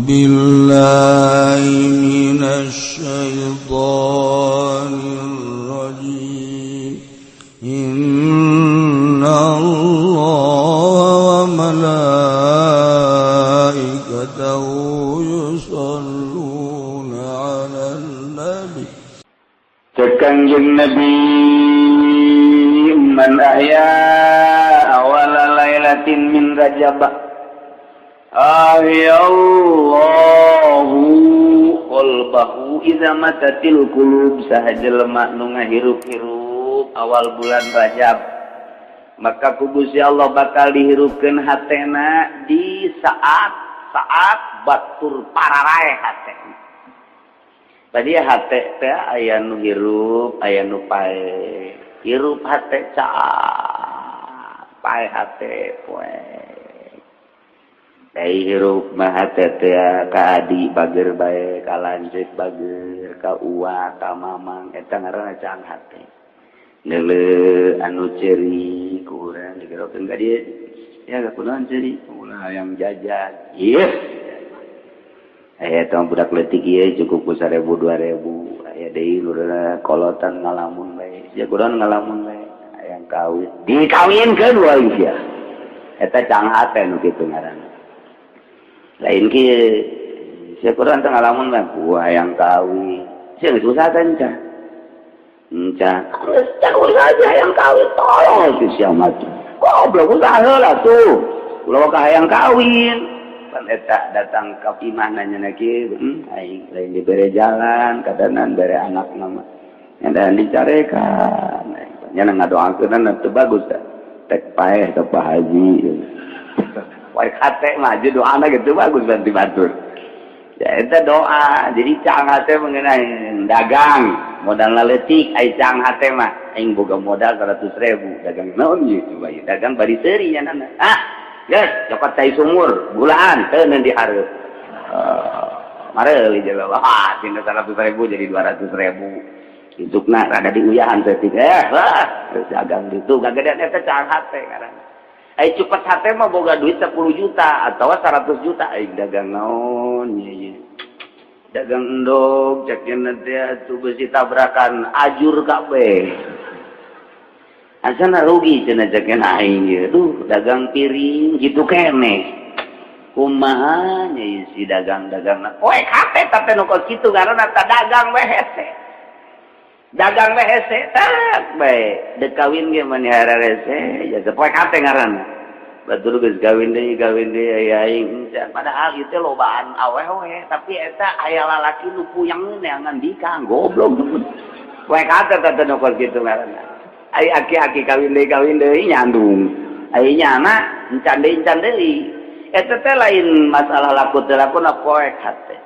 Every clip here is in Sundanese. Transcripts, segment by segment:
بالله من الشيطان الرجيم. إن الله وملائكته يصلون على النبي. Kanjeng Nabi, man ahya awala lailatin min Rajab ahyallahu qalbahu idza matatil qulub. Saha jelema nu ngahirup-hirup awal bulan Rajab, maka ku Gusti Allah bakal dihirupkeun hatena di saat saat batur pararaeh hatena. Tadi hate teh aya nu hirup, aya nu pae. Hirup hate caang, pae hate poe. Dai hirup mah hate teh ka adi bager bae, ka lanceuk bager, ka uwa, ka mamang, eta ngaranna caang hate. Neuleuh anu ceuri ku urang digerokeun ka dieu. Ya kunaon ceuri? Ulah hayang jajan. Ieu aya tong budak leutik ieu cukup ku 1000 2000. Aya deui lurna kolotan ngalamun bae. Sia kunaon ngalamun bae? Hayang kawin. Dikawinkeun wae sia. Eta caang hate nu kitu ngaranna. Lain kieu. Sia kunaon teh ngalamun bae? Gua hayang kawin. Sia geus usaha teh encan. Encan. Geus usaha hayang kawin, tolong si sia mah. Goblok, usaha heula tuh. Ulah ka hayang kawin. Pan eta datang ka imah nanya kieu, aing lain dibere jalan, kadanan bere anak nama. Nya dicarekan. Nya ngadoakeun teu bagus teh. Tek paeh teh Pak Haji. Wae kate mah doana gitu bagus bantu batur. Ya eta doa. Jadi caang hate mengenai dagang, modal leutik ai caang hate mah aing boga modal 100.000, dagang naon ieu coba ieu? Dagang bari seuri nya nana. Ah, geus cokot cai sumur, gulaan teu dihareup. Mareuli jelema. Wah, tina 100.000 jadi 200.000. Isukna rada diuyahan saeutik. Wah, geus dagang ditu gagedean, eta caang hate ngaranna. Ai cupet hate mah boga duit 10 juta atau 100 juta, aing dagang naon ieu ieu? Dagang endog cek teh atuh, besi tabrakan ajur kabeh. Asana rugi cenah cek aing ieu. Duh, dagang piring gitu keneh. Kumaha nya si dagang-dagang. Poek hate teh nu kos kitu ngaranna, tah dagang we hese. Dagang we hese tak bae. Dek kawin ge mani hararese, ya poek hate ngaranna. Batur geus kawin deui aya aing encan. Padahal ieu teh lobaan awewe, tapi eta aya lalaki nu puyeng neangan dikang, goblok. Poek hate teh nu kos kitu ngaranna. Ai aki-aki kawin deui nyandung. Ai nyana encan deui, encan deui. Eta teh lain masalah laku teu laku na, poek hate.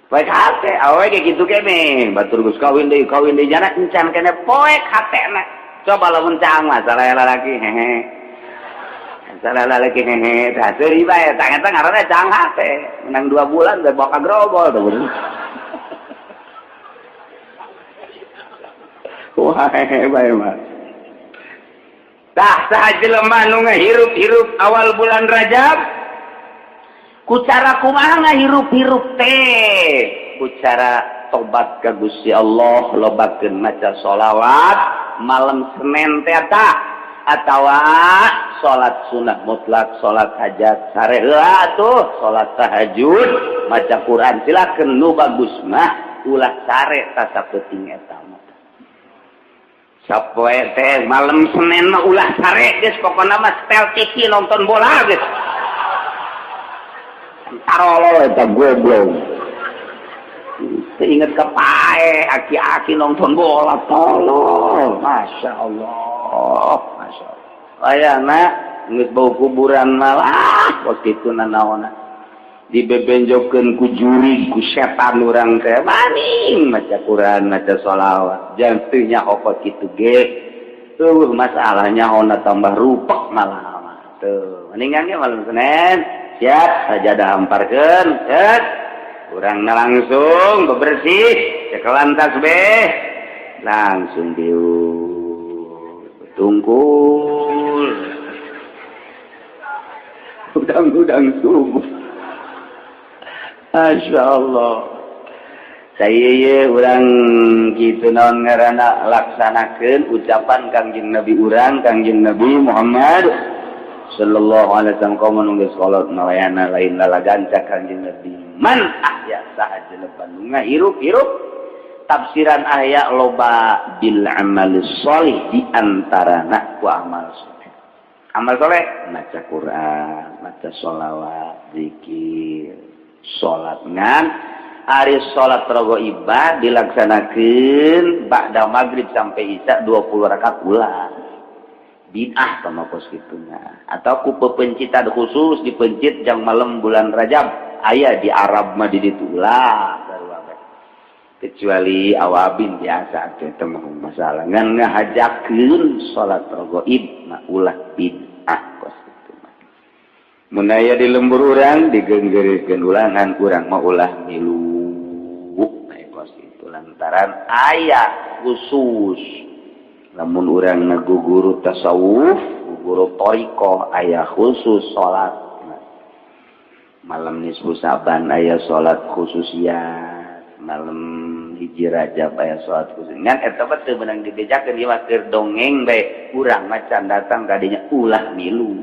Poek hate awewe ge kitu keneh. Batur geus kawin deui nyana encan keneh, poek hatena. Coba lamun caang masalah lalaki hehe. Masalah lalaki hehe, tah seuri bae, tah eta ngaranna caang hate. Menang 2 bulan geus bawa ka grogol tuh. Wah, hehe bae mah. Tah saha jelema nu ngahirup-hirup awal bulan Rajab, ku cara kumaha ngahirup-hirup teh? Ku cara tobat ka Gusti Allah, lobakeun maca sholawat malam Senin teh tah, atawa salat sunah mutlak, salat hajat sare heula tuh, salat tahajud, maca Quran silakeun. Nu bagus mah ulah sare tah sapeuting eta mah. Sapoe teh malam Senin mah ulah sare geus, pokona mah setel TV nonton bola geus. Tarolol eta goblok. Teu inget ka pae, aki-aki nonton bola tolol. Masya Allah, Masya Allah. Ayana geus bau kuburan malah kos kitu nanaonna. Dibebenjokeun ku jurig, ku setan urang teh maning maca Quran, maca sholawat. Jangan teu nyaho kos kitu ge. Eueuh masalahnya ona tambah rupek malah mah. Tuh, mendingan ge malam Senin siap sajadah hamparkeun, set. Urangna langsung bebersih, cekelan tasbih, langsung diuk. Tungkul. Udang-udang subuh. Masya Allah, saya ye urang gitu, naon ngaranna, laksanakeun ucapan Kangjeng Nabi urang, Kangjeng Nabi Muhammad sallallahu alaihi wasallam. Komo nu geus kolot malayana lain lalagan. Cak Kangjeng Nabi, man ahya, saha jelema nu ngahirup-hirup. Tafsiran ahya loba, bil amal sholih, di antarana ku amal soleh. Amal soleh maca Quran, maca sholawat, zikir, salat. Ngan ari salat rogoibah dilaksanakan ba'da maghrib sampai isya 20 rakaat ulah, bid'ah sama kos gitunya. Atau ku pepencitan khusus dipencit jang malam bulan Rajab, aya di Arab mah di ditu, ulah. Kecuali awabin biasa itu mah masalah. Ngan ngahajakeun salat rogoib mah ulah, bid'ah kos kitu mah. Mun aya di lembur urang digenggeurekeun ulangan, urang mah ulah milu kos itu, lantaran aya khusus lamun urang guru tasawuf, guru thoriqoh, aya khusus salat malam nisfu Saban, aya salat khusus ya malam 1 Rajab, aya salat khusus. Ngan eta mah teu meunang dibejakeun, ieu mah keur dongeng bae. Urang macan datang kadinya ulah milu,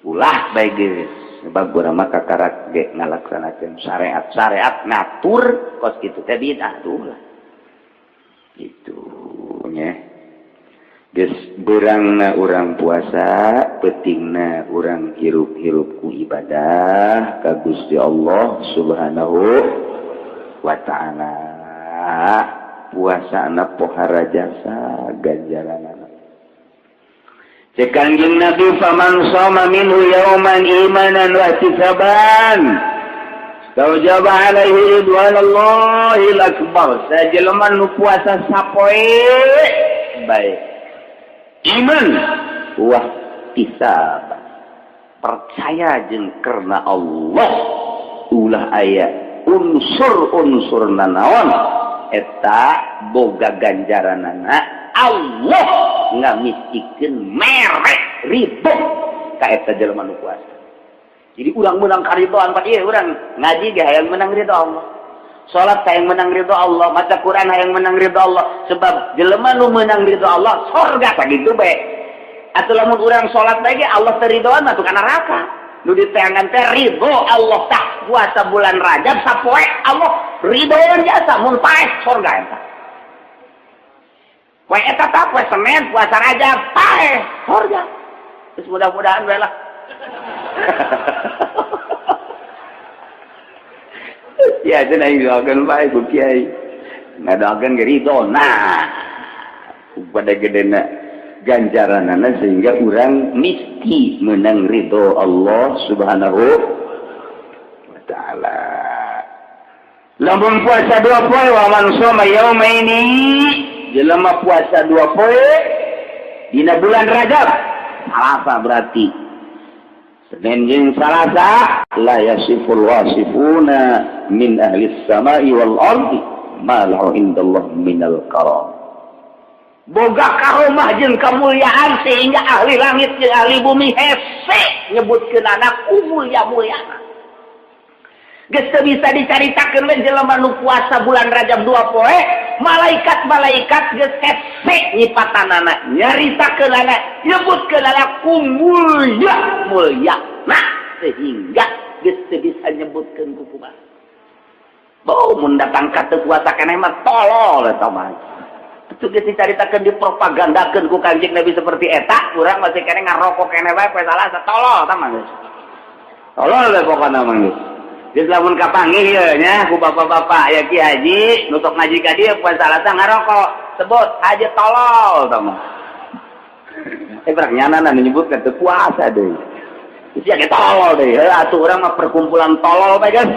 ulah bae geus, sebab urang mah kakarak ge ngalaksanakeun syariat. Syariat ngatur kos kitu teh bid'ah tuh lah itu nya. Geus beurangna urang puasa, peutingna urang hirup-hirup ku ibadah ka Gusti Allah Subhanahu wa Ta'ala. Puasa anak pohara jasa ganjaran. Cek Kangjeng Nabi, faman shoma minhu yauman imanan wa ihtisaban istaujaba alaihi ridwanallahil akbar. Sajelema nu puasa sapoe bae iman wah ihtisab, percaya jeung karena Allah, ulah aya unsur-unsur nanaon, eta boga ganjaranana Allah ngamistikeun mere ridho ka eta jelema nu puasa. Jadi urang menang karidoan pak ieu, urang ngaji ge hayang menang ridho Allah, salat hayang menang ridho Allah, maca Quran hayang menang ridho Allah, sebab jelema nu menang ridho Allah sorga. Sakitu bae atuh. Lamun urang salat bae ge Allah teu ridhoan mah ka neraka. Nu diteangan teh ridho Allah. Tah, puasa bulan Rajab sapoe Allah ridhoan jasa, mun paeh sorga eta. Poe eta tah, poe Senin puasa Rajab paeh sorga. Terus mudah-mudahan bae lah ya. Cenah aing doakeun bae ku kiai, ngadoakeun ge ridho. Nah, pada gedena ganjaranana sehingga urang misti menang ridho Allah Subhanahu wa Ta'ala. Lamun puasa 2 poe, wa man shoma yaumaini, jelema puasa 2 poe dina bulan Rajab, Salasa, berarti Senin jeung Salasa, la yasiful wasifuna min ahli samai wal ardi ma lahu indallah minal karam. Boga karomah jeung kemuliaan sehingga ahli langit jeung ahli bumi hese nyebutkeun anak mulia-muliana. Geus teu bisa dicaritakeun we. Jelema nu puasa bulan Rajab 2 poe, malaikat-malaikat geus hese nyipatanana, nyaritakeun anak, nyebutkeun anak ku mulia mulia. Nah, sehingga geus teu bisa nyebutkeun ku kumaha. Oh, mun datang ka teu puasa keneh mah tolol eta mah. Itu geus dicaritakeun, dipropagandakeun ku Kanjeng Nabi seperti eta, urang masih keneh ngarokok keneh bae poe Salasa, tolol tah mah geus. Tolol we pokona mah geus. Geus lamun kapanggih ieu nya ku bapak-bapak ya, Ki Haji nu sok ngaji ka dieu poe Salasa ngarokok, sebut haji tolol tah mah. Eh, berak nyana nyebutkeun teu puasa deui. Sia ge tolol deui. Heuh atuh, urang mah perkumpulan tolol bae kan.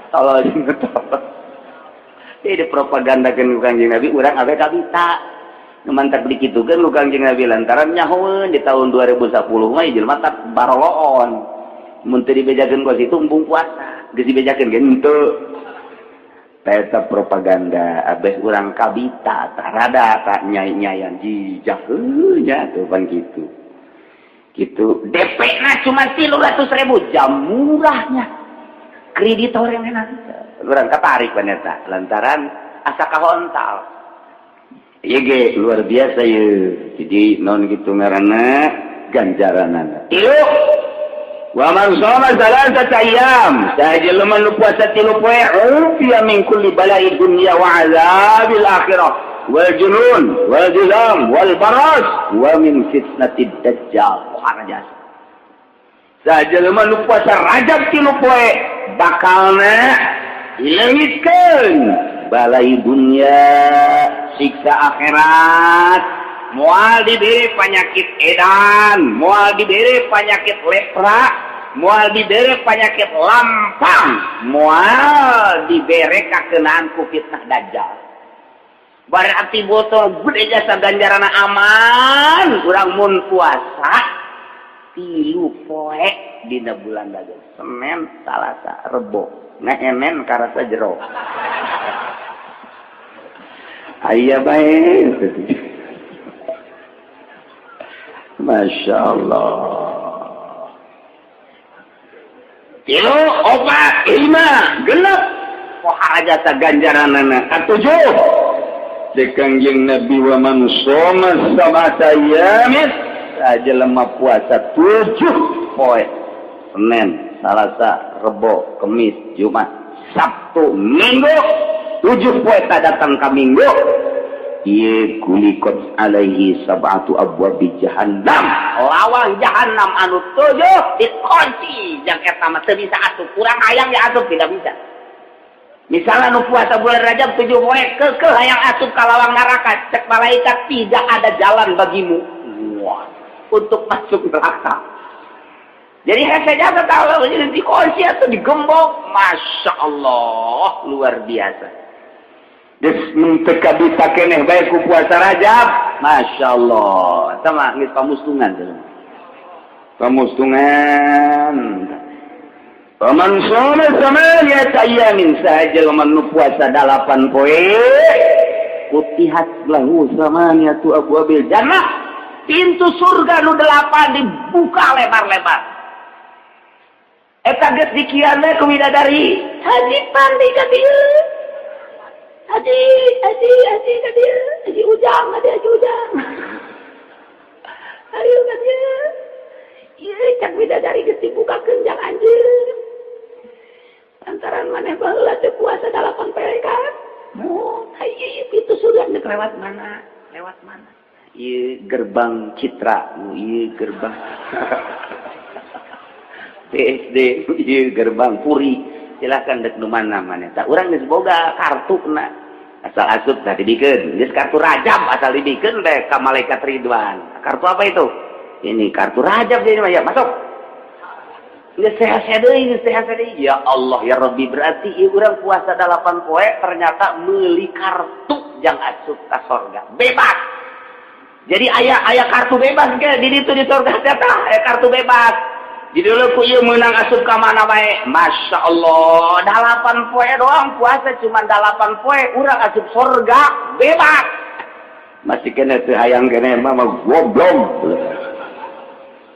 Tolol jeung tolol. Jadi dipropagandakeun ku Kanjeng Nabi, urang abe kabita. Nu mantak dikitukeun ku Kanjeng Nabi lantaran nyahoeun di tahun 2010 mah jelema tak baroloon. Mun teu dibejakeun kos itu embung puasa. Geus dibejakeun ge henteu. Eta propaganda abeh urang kabita tah, rada tak nyai-nyayan jijak nya tuh pan kitu. Gitu. DP na cuma 300.000, jam murahnya. Kreditor yang enak. Urang katarik eta lantaran asa kahontal. Ieu ge luar biasa ye. Jadi non gitu ngaranna ganjaranana. Tilu. Wa man shoma salasata ayyam, saha jelema nu puasa 3 poe, ufiya min kulli bala'i dunya wa azabil akhirah wal junun wal juzam wal baras wa min fitnatid dajjal. Pohara jasa. Saha jelema nu puasa Rajab 3 poe bakalna dileungitkeun balai dunya, siksa akhirat, moal diberi penyakit edan, moal diberi penyakit lepra, moal diberi penyakit lampang, moal diberi kakenaan ku fitnah dajjal. Berarti botol gede jasa ganjaran aman kurang mun puasa 3 poe dina bulan Rajab, Senin, Salasa, Rebo, ngehenen karasa jero. Aya bae. Masya Allah. 3, 4, 5, 6. Pohara jasa ganjaranana. Katujuh. Cek Kangjeng Nabi wa man shoma sab'ata ayyamin, saha jelema puasa 7 poe. Senin, Salasa, Rebo, Kemis, Jumat, Sabtu, Minggu. 7 poe tak datang ka Minggu. Ieu gulikot alaihi sab'atu abwabi jahannam. Lawang jahannam anu 7 dikunci jang eta mah teu bisa asup. Kurang hayang ya asup tidak bisa. Misalnya nu puasa bulan Rajab 7 poe keukeuh hayang asup ka lawang neraka, cek malaikat tidak ada jalan bagimu. Wah, untuk masuk neraka. Jadi hese jasa tahu dikunci atau digembok. Masya Allah, luar biasa. Geus mun teu kabisa keneh bae ku puasa Rajab. Masya Allah. Sama geus pamustungan teh. Pamustungan. Paman shoma samaniyata ayyamin, saha jelema nu puasa 8 poe, futihat lahu samaniyatu abwabil jannah. Pintu surga nu 8 dibuka lebar-lebar. Eta geus dikian we ku bidadari. Haji Pandi ka dieu. Haji, haji, haji ka dieu. Haji Ujang, haji, haji Ujang. Ayo ka dieu. Ieu cak bidadari geus dibukakeun jang anjeun. Lantaran maneh baheula teh puasa 8 poe kan. Oh, hayu ieu pintu surga nek lewat mana? Lewat mana? Ieu gerbang Citra, ieu gerbang PSD, ieu gerbang Puri. Silakan dek nu mana maneh. Tah urang geus boga kartuna. Asal asup tah dibikeun. Geus kartu Rajab asal dibikeun teh ka malaikat Ridwan. Kartu apa itu? Ini kartu Rajab ini mah ya, masuk. Geus sehat deui, geus sehat deui. Ya Allah ya Rabbi, berarti ieu urang puasa 8 poe ternyata meuli kartu jang asup ka sorga. Bebas. Jadi aya aya kartu bebas ge di ditu di sorga teh tah, aya kartu bebas. Di dulu ku ieu meunang asup ka mana bae. Masya Allah, 8 poe doang puasa cuma 8 poe urang asup sorga bebas. Masih kena teu hayang keneh mah goblok.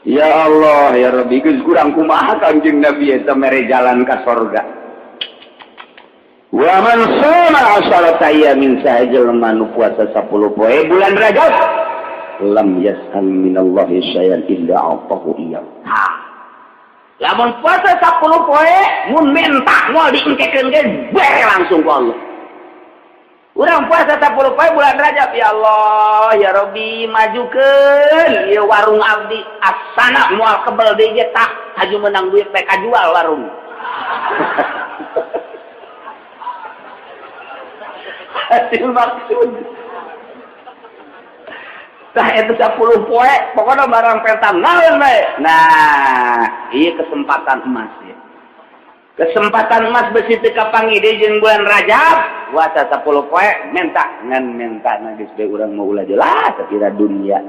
Ya Allah ya Rabbi, geus kurang kumaha Kangjeng Nabi eta mere jalan ka sorga. Wa man shoma asharata ayyamin, saha jelema nu puasa 10 poe bulan Rajab, lam yas'al minallahi syai'an illa a'tahu iyyahu. Ha. Lamun puasa 10 poe mun minta moal diengkekeun ge bere langsung ku Allah. Urang puasa 10 poe bulan Rajab, ya Allah ya Rabbi majukeun ieu warung abdi asana moal kebel deui ge tah haju menang duit bae kajual warung. Hasil maksud. Tah eta 10 poe pokona barang petang naon bae. Nah, ieu kesempatan emas ya. Kesempatan emas besi teu kapanggih deui jeung bulan Rajab, puasa 10 poe minta ngan minta na geus bae urang mau ulah jelas sakira dunia.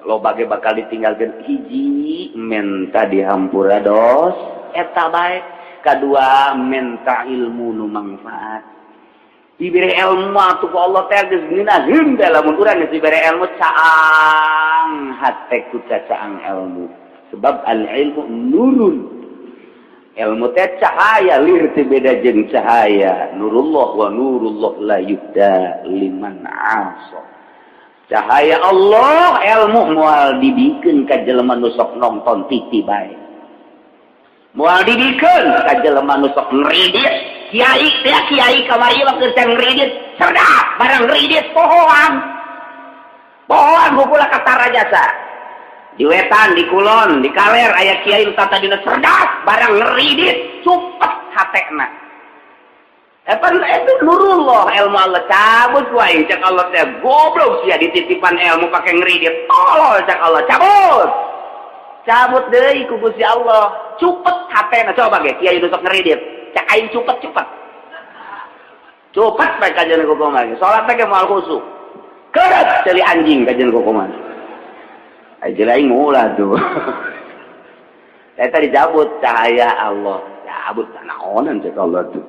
Loba ge bakal ditinggalkeun hiji minta dihampura dos eta bae. Kadua minta ilmu nu mangfaat. Diberi ilmu atuh ku Allah teh geus ngeunaheun teh lamun urang geus diberi ilmu caang hate ku cacaang ilmu. Sebab al ilmu nurun. Ilmu teh cahaya, lir teh beda jeung cahaya nurullah. Wa nurullah la yuhda liman asa. Cahaya Allah, ilmu, moal dibikeun ka jelema nu sok nonton TV bae, moal dibikeun ka jelema nu sok ngridit. Kiai teh, kiai kamari mah keur ngridit cerdas, barang ngridit pohoan, pohoan kukula kata jasa. Di wetan, di kulon, di kaler aya kiai nu tadina cerdas, barang ngeridit cupet hatena. Epan itu nurullah, ilmu Allah cabut wae. Cek Allah teh, goblok sia, dititipan ilmu pakai ngeridit, tolol. Cek Allah cabut, cabut deui ku Gusti Allah, cupet hatena. Coba ge kiai nu sok ngeridit, cek aing cupet, cupet, cupet bae kajian ku kumaha. Salat teh moal khusyuk, keret ceuli anjing kajian ku kumaha. Ai aing ulah tuh. Eta dicabut cahaya Allah, cabut naonan cek Allah tuh.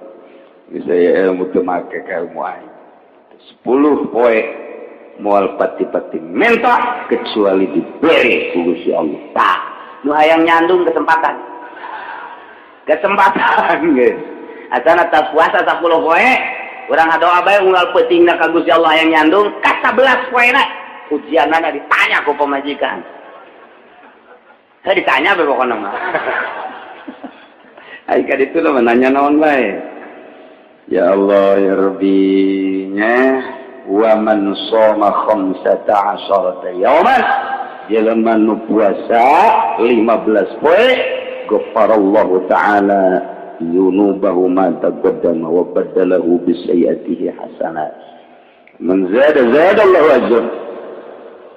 Bisa ya ilmu teu make ka ilmu aing. 10 poe moal pati-pati minta kecuali diberi ku Gusti Allah. Tah, nu hayang nyandung, kesempatan. Kesempatan geus. Asana tas puasa 10 poe, urang ngadoa bae unggal peutingna ka Gusti Allah yang nyandung ka 11 poena ujianana ditanya ku pamajikan. Saya ditanya bae pokokna mah. Ai ka ditu mah nanya naon bae. Ya Allah ya Rabbi nya. Wa man shoma 15 yauman, jelema nu puasa 15 poe, ghafarallahu ta'ala dzunubahu ma taqaddama wa baddalahu bi sayyi'atihi hasanat. Man zada zada Allahu ajr.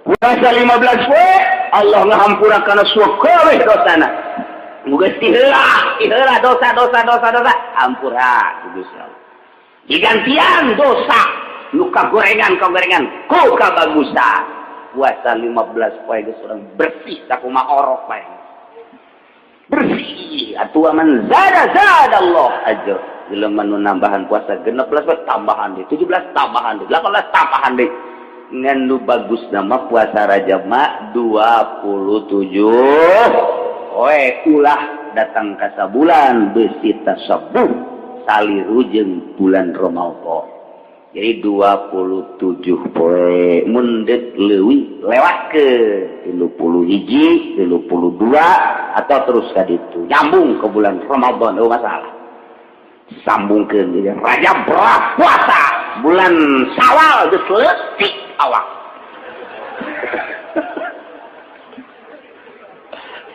Puasa 15 poe, Allah ngahampura kana kabeh dosana. Geus tiheula tiheula dosa, dosa, dosa, dosa, hampura ku Gusti Allah. Digantian dosa nu kagorengan kagorengan ku kabagusan. Puasa 15 poe geus urang bersih sakumaha orok bae, bersih atuh. Man zada zada Allah ajr. Jelema nu nambahan puasa 16 poe, tambahan deui 17, tambahan deui 18, tambahan deui. Ngan nu bagus nama puasa Rajab mah 27 poe, ulah datang ka sabulan besi tasabuh saliru jeung bulan Ramadan. Jadi 27 poe, mun dek leuwih lewat ke 31, 32, atau terus ka ditu nyambung ke bulan Ramadan, oh masalah. Sambungkeun jadi Rajab berat puasa, bulan Syawal geus leutik awak.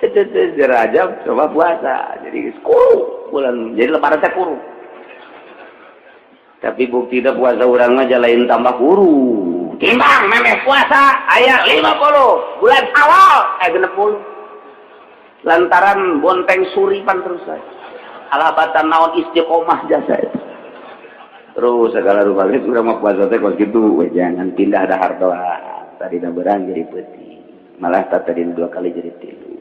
Itu Rajab coba puasa jadi kuru bulan, jadi Lebaran teh kuru. Tapi bukti puasa urang mah lain tambah kuru, timbang memeh puasa aya 50, bulan Syawal aya 60, lantaran bonteng suripan terus saya alabatan naon istiqomah jasa itu terus segala rupa. Geus urang mah puasa teh kos kitu we, jangan pindah dahar doa. Tadi berang jadi peuting, malah tadi dua kali jadi tilu.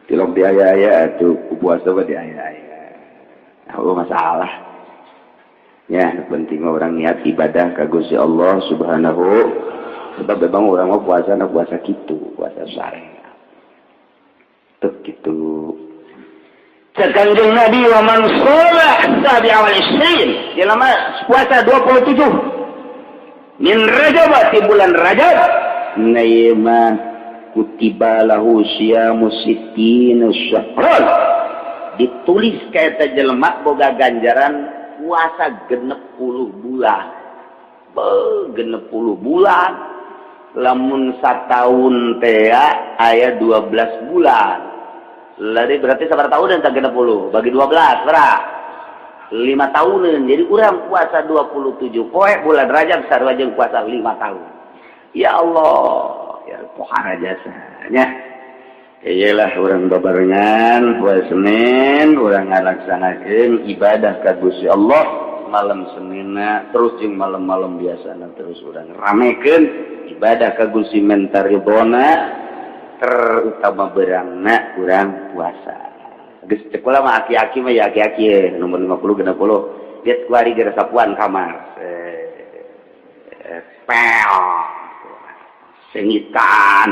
Tilok di aya-aya atuh, puasa mah di aya-aya. Oh masalah ya, penting mah orang niat ibadah ka Gusti Allah Subhanahu, sebab memang orang mau puasa na puasa kitu, puasa syariat tuh gitu. Cek Kanjeng Nabi, wa man shoma sabi'a wal isrin, jelema puasa 27 min Rajab, di bulan Rajab, na ieu mah kutiba lahu siyamu sittina syahran, ditulis ka eta jelema boga ganjaran puasa 60 bulan. Be, 60 bulan, lamun satahun teh aya 12 bulan. Lari berarti sabar tahun dan 60 bagi 12 berapa? 5 tahunan. Jadi urang puasa 27 poe bulan Rajab sarua jeung puasa 5 tahun. Ya Allah, ya pohara jasanya. Iyalah, urang babarengan poe Senin urang ngalaksanakeun ibadah ka Gusti Allah malam Seninna, terus jeung malam-malam biasana terus urang ramekeun ibadah ka Gusti, menta ridona, terutama berangna urang puasa. Geus cek kula mah aki-aki mah ya, aki-aki nomor 50 60 lihat kuari geura sapuan kamar, pel sengitan,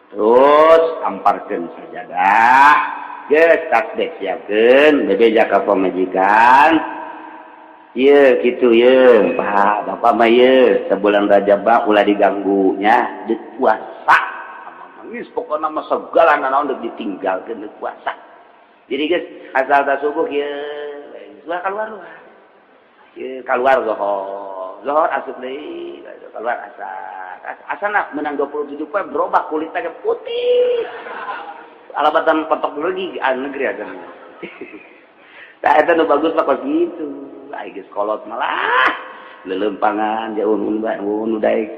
terus amparkeun sajadah. Geus tasbih siapkeun bebeja ka pamajikan. Ieu kitu ye, Pak, Bapak mah ye sabulan Rajab mah ulah diganggu nya, deuk puasa. Geus pokona mah segala nanaon deuk ditinggalkeun deuk puasa. Jadi geus asal ta subuh ieu ulah keluar luar. Ieu keluar zohor, zohor asup deui, keluar asar. Asana menang 27 poe berubah kulitnya ke putih. Alabatan patok lagi negeri aja. Nah, itu nu bagus mah kos gitu. Ai geus kolot malah lelempangan jauh nu daek.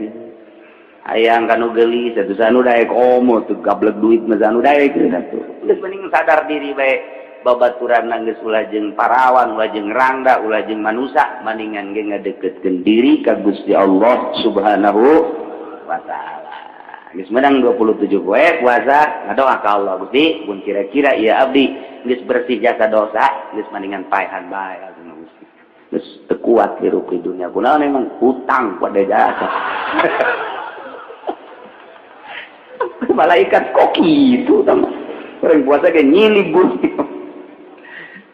Hayang kanu geulis atuh sanu daek komo tuh gablek duit mah sanu daek atuh. Geus mending sadar diri bae babaturan geus ulah jeung parawan, ulah jeung rangda, ulah jeung manusa, mendingan ge ngadeukeutkeun diri ka Gusti Allah Subhanahu wa taala. Geus menang 27 poe puasa ngadoa ka Allah, Gusti, mun kira-kira ieu abdi geus bersih jasa dosa, geus mendingan paehan bae atuh Gusti. Geus teu kuat hirup di dunia. Kunaon emang hutang pada jasa. Malaikat kok kitu tah. Orang puasa ge nyilib bumi.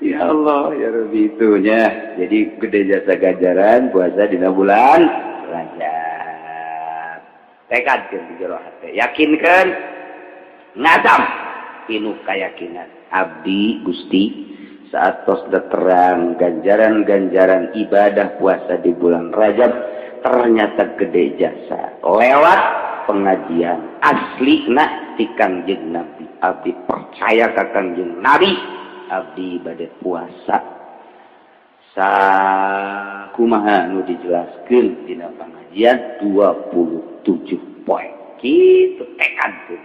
Ya Allah, ya Rabbi itunya. Jadi gede jasa ganjaran puasa dina bulan Rajab. Tekadkeun di jero hate, yakinkeun ngadam pinu keyakinan. Abdi Gusti saat tos terang ganjaran-ganjaran ibadah puasa di bulan Rajab ternyata gede jasa lewat pengajian asli na ti Kangjeng Nabi. Abdi percaya ka Kangjeng Nabi, abdi bade puasa sakumaha nu dijelaskeun dina pengajian 27 poe. Kitu tekad tuh.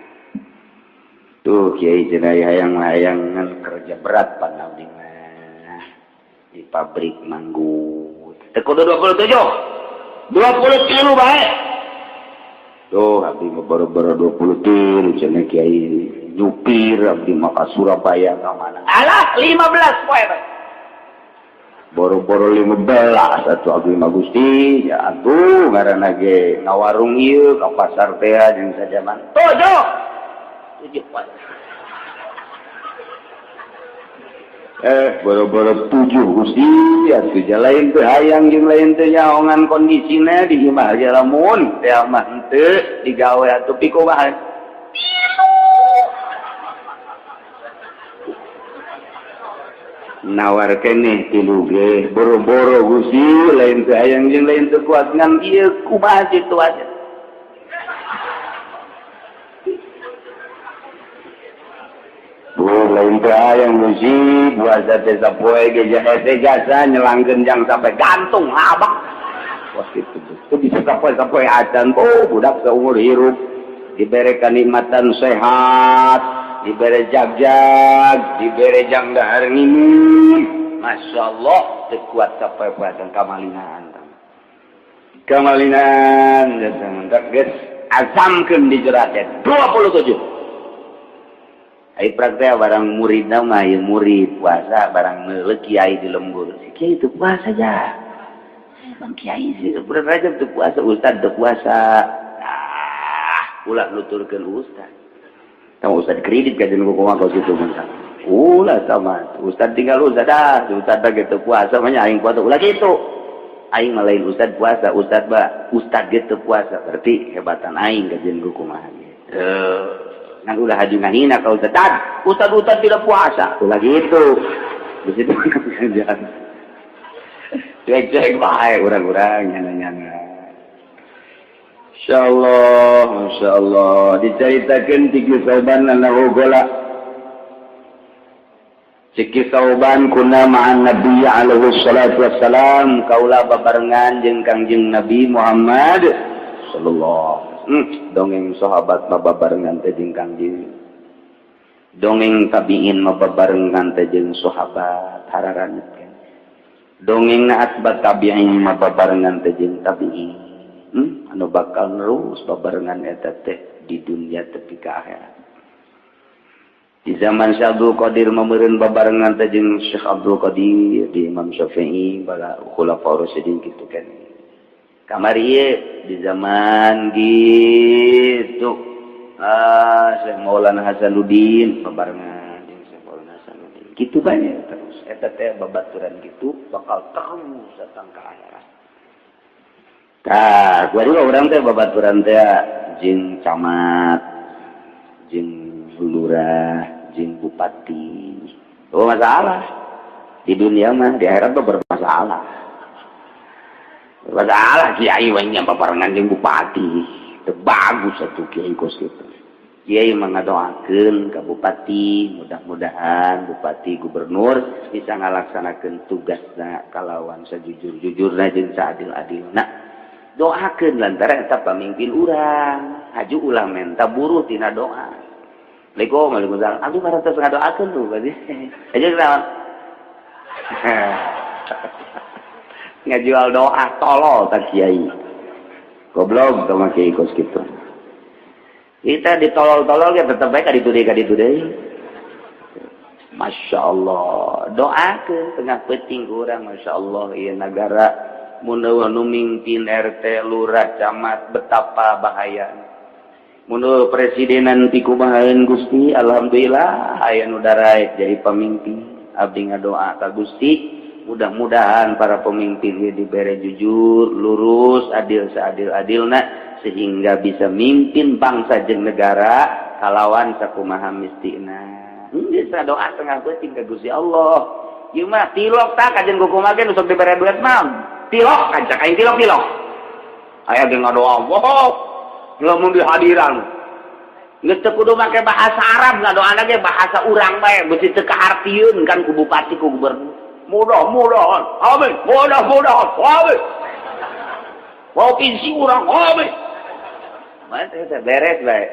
Tuh kiai cenah hayang-hayangan kerja berat pan abdi mah di pabrik manggut. Teu kudu 27. 20 kilo bae. Tuh abdi mah boro-boro 20 cenah kiai nyupir abdi mah ka Surabaya ka mana. Alah 15 poe bae. Boro-boro 15 atuh abdi mah Gusti ya atuh ngaranna ge ngawarung ieu ka pasar teh jeung sajaman. 7 7 poe. Boro-boro 7 Gusti atuh lain teu hayang jeung lain teu nyaongan kondisina di imah ge lamun teh mah henteu digawe atuh pikumaha. Nawar keneh tilu ge boro-boro Gusti lain teu hayang jeung lain teu kuat ngan ieu kumaha situasi. Lain teu hayang Gusti puasa teh sapoe ge hese jasa nyelangkeun jang sampai gantung abak. Wah kitu teu bisa sapoe-sapoe acan oh budak saumur hirup dibere kanikmatan sehat, dibere jagjag, dibere jang dahar nginum. Masya Allah teu kuat sapoe-poe kamalinan. Kamalinan geus azamkeun di jero teh 27. Ai praktek barang murid mah ieu murid puasa barang meuleuh kiai di lembur. Si kiai teu puasa ja. Bang kiai sih bulan Rajab teu puasa, ustad teu puasa. Ah, ulah nuturkeun ustad. Tong ustad kredit ka jeung kumaha kau kitu mah. Ulah sama ustad tinggal ustad dah, ustad teh teu puasa mah nya aing puasa ulah kitu. Aing mah lain ustad puasa, ustad ba ustad ge teu puasa berarti hebatan aing ka jeung kumaha ge. Ngan ulah haju ngahina ka ustad, ustad ustad tidak puasa, ulah gitu. Di situ cek-cek bae urang-urang nyana-nyana. Insyaallah, masyaallah diceritakeun ti Sauban anahu gola. Ciki Sauban kuna ma'an Nabi alaihi salatu wassalam kaula babarengan jeung Kangjeng Nabi Muhammad sallallahu. Dongeng sahabat mah babarengan teh jeung Kangjeng. Dongeng tabiin mah babarengan teh jeung sahabat hararanit kan. Dongeng na atbat tabiin mah babarengan teh jeung tabiin. Anu bakal nerus babarengan eta teh di dunia tepi ka akhirat. Di zaman Syekh Abdul Qadir mameureun babarengan teh jeung Syekh Abdul Qadir di Imam Syafi'i bala khulafaur rasyidin kitu kan. Kamari di zaman gitu Syekh Maulana Hasanuddin babarengan jeung Syekh Maulana Gitu banyak terus eta teh babaturan gitu bakal terus datang ke akhirat. Tah, gua juga urang teh babaturan teh jeung camat, jeung lurah, jeung bupati. Oh, masalah. Di dunia mah, di akhirat mah bermasalah. Bermasalah kiai we nya babarengan jeung bupati. Teu bagus atuh kiai kos kitu. Kiai mengadoakeun ka bupati, mudah-mudahan bupati gubernur bisa ngalaksanakeun tugasna kalawan sajujur-jujurna jeung saadil-adilna. Doakeun lantaran eta pamimpin urang, haju ulah menta buruh tina doa. Assalamualaikum, waalaikumsalam. Abdi mah tos ngadoakeun tuh berarti. Aja naon? Ngajual doa tolol tak kiai. Goblok sama kiai kos kitu. Kita ditolol-tolol ya tetap baik kaditu deui kaditu deui. Masya Allah, doakeun tengah peuting ku urang, Masya Allah, ieu nagara mun nu mimpin RT, lurah, camat betapa bahaya. Mun presidenan ti kumahaeun Gusti, alhamdulillah aya nu daraek jadi pamimpin. Abdi ngadoa ka Gusti, mudah-mudahan para pemimpin ieu dibere jujur, lurus, adil seadil-adilna sehingga bisa mimpin bangsa jeung negara kalawan sakumaha mistina. Geus doa tengah peuting ka Gusti Allah. Ieu mah tilok tah kajen kumaha ge nu sok dibere duit mah. Tilok kancak aing tilok-tilok. Aya ge ngadoa, wow, lamun dihadiran. Geus teu kudu make bahasa Arab ngadoana ge bahasa urang bae, beusi teu kahartieun kan ku bupati ku gubernur. Mudah-mudahan, amin, mudah-mudahan, amin. Provinsi urang, amin. Mana teh beres bae.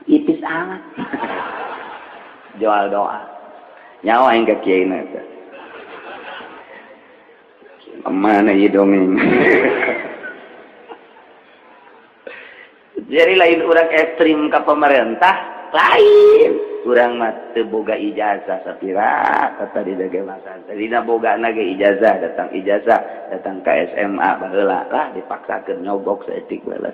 Ipis amat. Jual doa. Nyawa yang ke kiai teh. Mana ieu dongeng. Jadi lain urang ekstrim ke pemerintah, lain. Urang mah teu boga ijazah sapira tadi dage masa. Tadina boga ge ijazah, datang ke SMA baheula lah dipaksakeun nyogok saeutik baheula.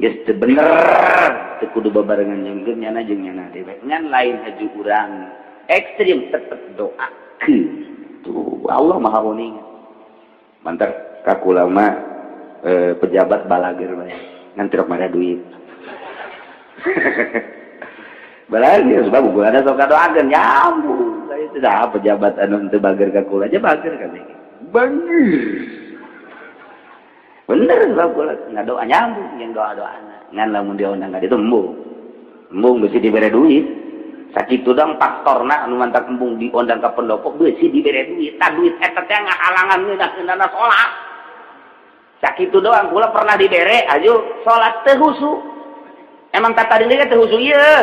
Geus teu bener, teu kudu babarengan jeung nyana jeung nyana dewe. Ngan lain haju urang ekstrim tetep doakeun. Tuh Allah Maha Uning. Mantap kakula mah pejabat balager bae. Ngan tirok mara duit. Balager sebab gua ada sok doakeun nyambung. Itu dah pejabat anu teu bager ka kula aja bager kabeh. Bager. Bener sebab kula ngadoa nyambung yang doa-doana. Ngan lamun dia undang ka ditu embung. Embung beusi dibere duit. Sakitu dong faktorna anu mantak embung diundang ka pendopo beusi dibere duit. Tah duit eta teh ngahalangan ngeunah-ngeunahna salat. Sakitu doang kula pernah dibere aju salat teu husu. Emang tata diri teu husu ieu.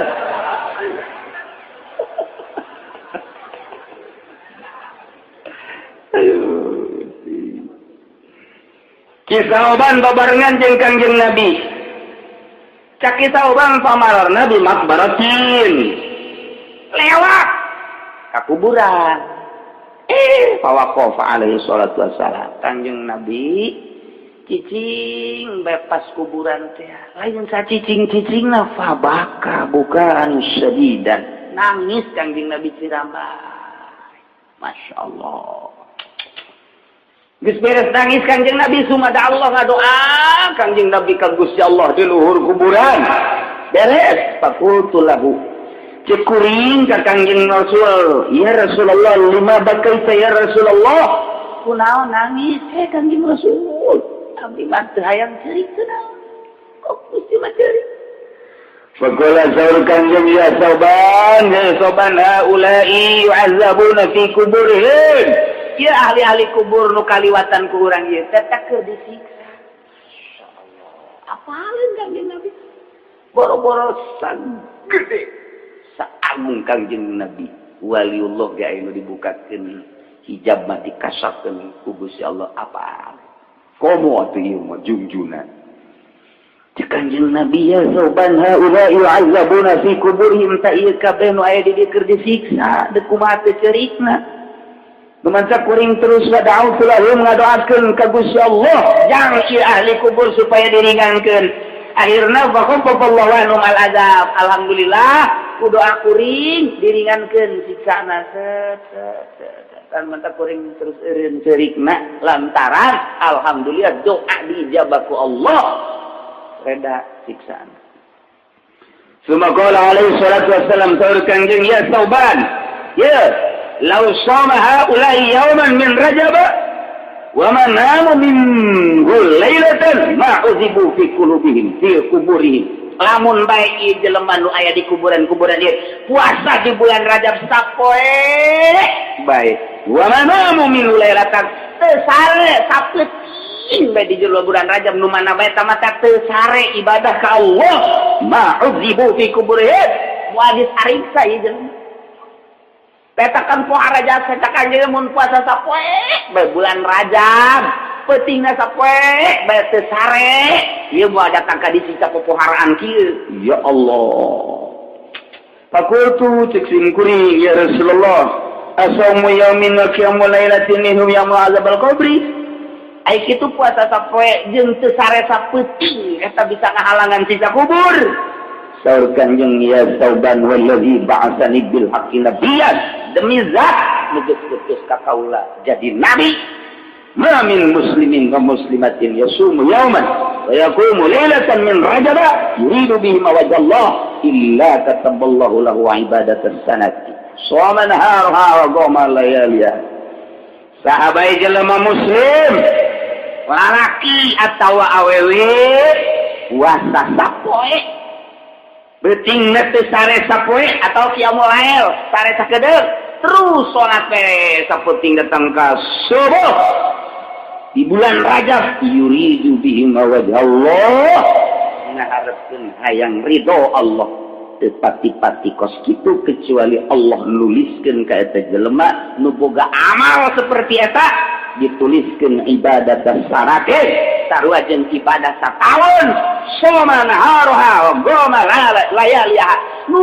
Kisah oban babarengan jeung Kangjeng Nabi. Cak kisah oban pamararna di makbaratin. Lewat ka kuburan. Fawaqafa alaihi salatu wassalam. Kangjeng Nabi cicing bebas kuburan teh. Lain sa cicing-cicingna fabaka bukan sadidan. Nangis Kangjeng Nabi cirambay. Masya Allah. Geus beres nangis Kangjeng Nabi sumada Allah ngadoa Kangjeng Nabi ka Gusti Allah di luhur kuburan. Beres faqultu lahu. Cek kuring ka Kangjeng Rasul, ya Rasulullah lima bakaita ya Rasulullah. Kunaon nangis he Kangjeng Rasul? Abdi mah teu hayang ceurik teu naon. Kok Gusti mah ceurik? Faqala saur Kangjeng ya Sauban haula'i yu'azzabuna fi kuburihim. Ya ahli-ahli kubur nu kaliwatan ku urang ieu teh keur disiksa. Masyaallah. Apaleun Kangjeng Nabi? Boro-boro sagede saagung Kangjeng Nabi. Waliullah ge aya nu dibukakeun hijab mah dikasakeun ku Gusti Allah apa? Komo atuh ieu mah jungjunan. Cek Kangjeng Nabi ya Sauban haula yu'azzabuna fi kuburihim ta ieu kabeh nu aya di dieu keur disiksa deuk kumaha teu ceurikna. Numanca kuring terus wada'u lahum ngadoakeun ka Gusti Allah jang ieu ahli kubur supaya diringankeun. Akhirna faqafallahu anhum al azab. Alhamdulillah Ku doa kuring diringankeun siksana, set set set kan mantap kuring terus eureun ceurikna lantaran alhamdulillah doa diijabah ku Allah, reda siksaan. Summa qala alaihi salatu wassalam, saur Kangjeng, "Ya Sauban, ya law shama haula'i yawman min Rajab wa ma namu minhu lailatan ma uzibu fi qulubihim fi kuburihim." Lamun bae ieu jelema nu aya di kuburan-kuburan ieu puasa di bulan Rajab sapoe bae, wa ma namu minhu lailatan, teu sare sapeuting bae di jero bulan Rajab, nu mana bae tamata teu sare ibadah ka Allah, ma uzibu fi kuburihim, moal disariksa ieu jelema. Petakan poe Rajab cetakan jeung mun puasa sapoe bae bulan Rajab, peutingna sapoe bae teu sare, ieu moal datang ka disiksa popoharaan kieu. Ya Allah. Fakultu, cek sim kuring, "Ya Rasulullah, asaumu yaumin wa qiyamu lailatin minhum yamu azabal qabri?" Ai kitu puasa sapoe jeung teu sare sapeuting eta bisa ngahalangan siksa kubur? Saur Kanjeng, "Ya Sauban, wallazi ba'asani bil haqqi nabiyyan," demi zat nu geus putus ka kaula jadi nabi, "ma min muslimin wa muslimatin yasumu yawman wa yaqumu lailatan min Rajab yuridu bihi wajha Allah illa kataballahu lahu ibadatan sanati shoma naharuha wa qama layaliha." Sahabat, jelema muslim lalaki atau awewe puasa sapoe, beuting teu sare sapoe atau qiyamul lail sare sakedeung, terus salat we sapeuting datang ka subuh di bulan Rajab, yuridu bihi wajha Allah, ngaharepkeun hayang ridho Allah, teu pati-pati kos kitu kecuali Allah nuliskeun ka eta jelema nu boga amal seperti eta dituliskeun ibadah sanate, sarua jeung ibadah sataun, soma naharoha wa qoma layaliha. Nu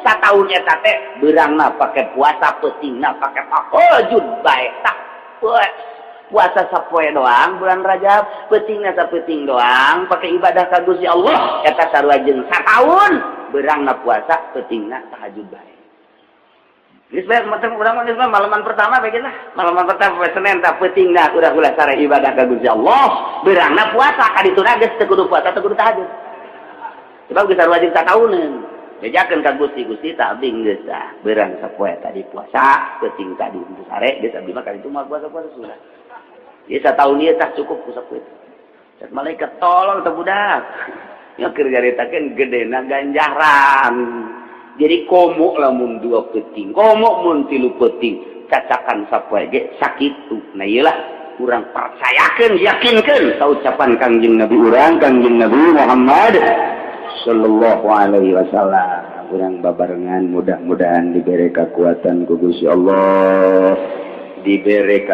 sataun eta teh beurangna pake puasa, peutingna pake tahajud bae. Tak puasa sapoe doang bulan Rajab, peutingna sapeuting doang pake ibadah ka Gusti Allah, eta sarua jeung sataun beurangna puasa, peutingna tahajud bae. Geus bae matan urang mah, geus mah malaman pertama bae lah. Malaman pertama poe Senin tah peutingna urang ulah sare ibadah ka Gusti Allah. Beurangna puasa ka dituna geus teu kudu puasa, teu kudu tahajud. Sebab geus sarua jeung satauneun. Bejakeun ka Gusti, "Gusti, tak abdi geus tah beurang sapoe tadi puasa, peuting tadi teu sare, geus abdi mah kali itu moal puasa-puasa sudah. Ieu sataun ieu tah cukup ku sapoe." Cek malaikat, "Tolong teh budak." Ya keur nyaritakeun gedena ganjaran. Jadi komo lamun dua peting, komo mun tilu peting, cacakan sapoe ge sakitu. Nah, iyalah urang percayakeun, yakinkeun ka ucapan Kangjeng Nabi urang, Kangjeng Nabi Muhammad sallallahu alaihi wasallam. Urang babarengan mudah-mudahan diberi kekuatan ku Gusti Allah, diberi.